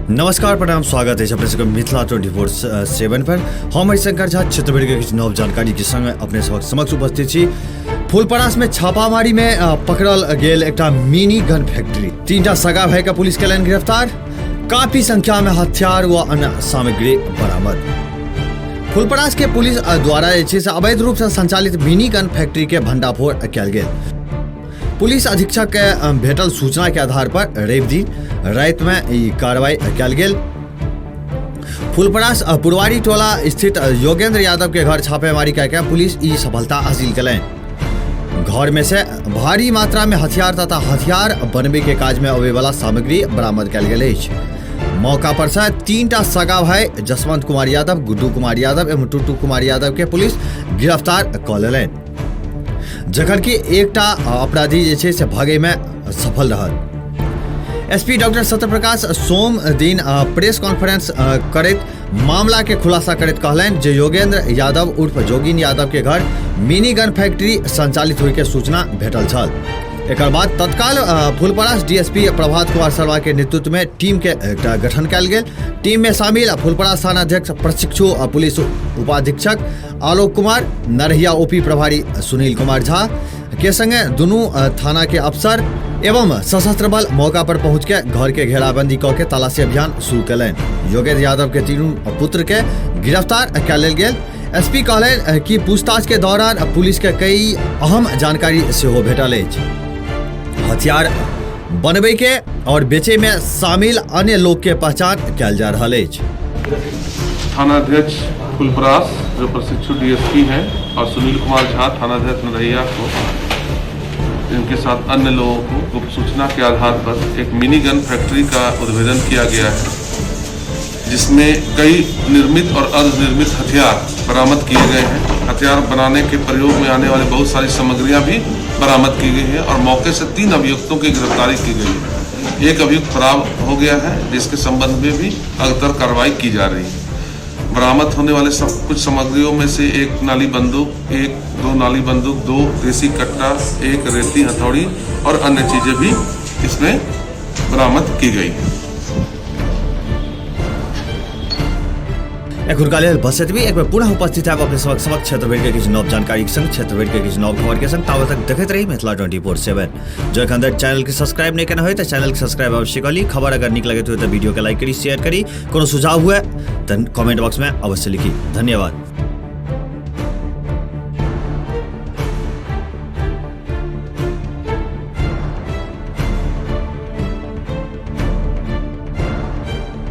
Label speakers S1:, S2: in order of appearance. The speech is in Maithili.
S1: नमस्कार, प्रणाम, स्वागत है अपने सबके मिथिला 24/7 पर। हम हरिशंकर झा क्षेत्र भरि के किछु नव जानकारी के संग अपने सबक समक्ष उपस्थित छी। फुलपरास में छापामारी में पकड़ल गेल एकटा मिनी गन फैक्ट्री। 3टा सगा भाई के पुलिस केलनि गिरफ्तार। काफी संख्या में हथियार व अन्य सामग्री बरामद। फुलपरास के पुलिस द्वारा जे छै से अवैध रूप से संचालित मिनी गन फैक्ट्री के भंडाफोड़ कयल गेल। पुलिस अधीक्षक के भेटल सूचना के आधार पर रवि दिन राति में ई कार्रवाई कयल गेल। फुलपरास पुरवारी टोला स्थित योगेंद्र यादव के घर छापेमारी कय के पुलिस ई सफलता हासिल केलनि। घर में से भारी मात्रा में हथियार तथा हथियार बनबे के काज में अबै वाला सामग्री बरामद कयल गेल अछि। मौका पर से 3टा सगा भाई जसवंत कुमार यादव, गुड्डू कुमार यादव एवं टुटू कुमार यादव के पुलिस गिरफ्तार कऽ लेलनि, जखन कि एकटा अपराधी जे छै से भागय में सफल रहल। एसपी डॉक्टर सत्यप्रकाश सोम दिन प्रेस कॉन्फ्रेंस करैत मामला के खुलासा करैत कहलनि जे योगेंद्र यादव उर्फ जोगिन यादव के घर मिनी गन फैक्ट्री संचालित होय के सूचना भेटल छल। एकर बाद तत्काल फुलपरास डीएसपी प्रभात कुमार शर्मा के नेतृत्व में टीम के एकटा गठन कयल गेल। टीम में शामिल फुलपरास थानाध्यक्ष प्रशिक्षु पुलिस उपाधीक्षक आलोक कुमार, नरहिया ओपी प्रभारी सुनील कुमार झा के संगे दुनू थाना के अफसर एवं सशस्त्र बल मौका पर पहुंच के घर के घेराबंदी क के तलाशी अभियान शुरू कयलनि। योगेंद्र यादव के तीनू पुत्र के गिरफ्तार कय लेल गेल। एसपी कहलनि कि पूछताछ के दौरान पुलिस के कई अहम जानकारी सेहो भेटल अछि। हथियार बनबै के और बेचे में शामिल अन्य लोग के पहचान कयल जा रहल अछि।
S2: थानाध्यक्ष फुलपरास जो प्रशिक्षु डीएसपी हैं और सुनील कुमार झा थानाध्यक्ष नरहिया को इनके साथ अन्य लोगों को गुप्त सूचना के आधार पर एक मिनी गन फैक्ट्री का उद्भेदन किया गया है, जिसमें कई निर्मित और अर्धनिर्मित हथियार बरामद किए गए हैं। हथियार बनाने के प्रयोग में आने वाली बहुत सारी सामग्रियां भी बरामद की गई हैं और मौके से 3 अभियुक्तों की गिरफ्तारी की गई है। एक अभियुक्त फरार हो गया है, जिसके संबंध में भी अग्रतर कार्रवाई की जा रही है। बरामद होने वाले सब कुछ सामग्रियों में से 1 नाली बंदूक, 1-2 नाली बंदूक, 2 देसी कट्टा, 1 रेती हथौड़ी और अन्य चीजें भी इसमें बरामद की गई हैं।
S1: एखुनका लेल बस एतबी। एक बेर पुनः उपस्थित हैब अपने सबक समक्ष क्षेत्र भरि के किछु नव जानकारी के संग, क्षेत्र भरि के किछु नव खबर के संग। ताबत तक देखैत रही मिथिला 24/7। जो एखन धरि चैनल के सब्सक्राइब नहीं केने होय तऽ चैनल के सब्सक्राइब अवश्य कऽ ली। खबर अगर नीक लगैत होय तऽ वीडियो के लाइक करी, शेयर करी। कोनो सुझाव हुए तऽ कमेंट बॉक्स में अवश्य लिखी। धन्यवाद।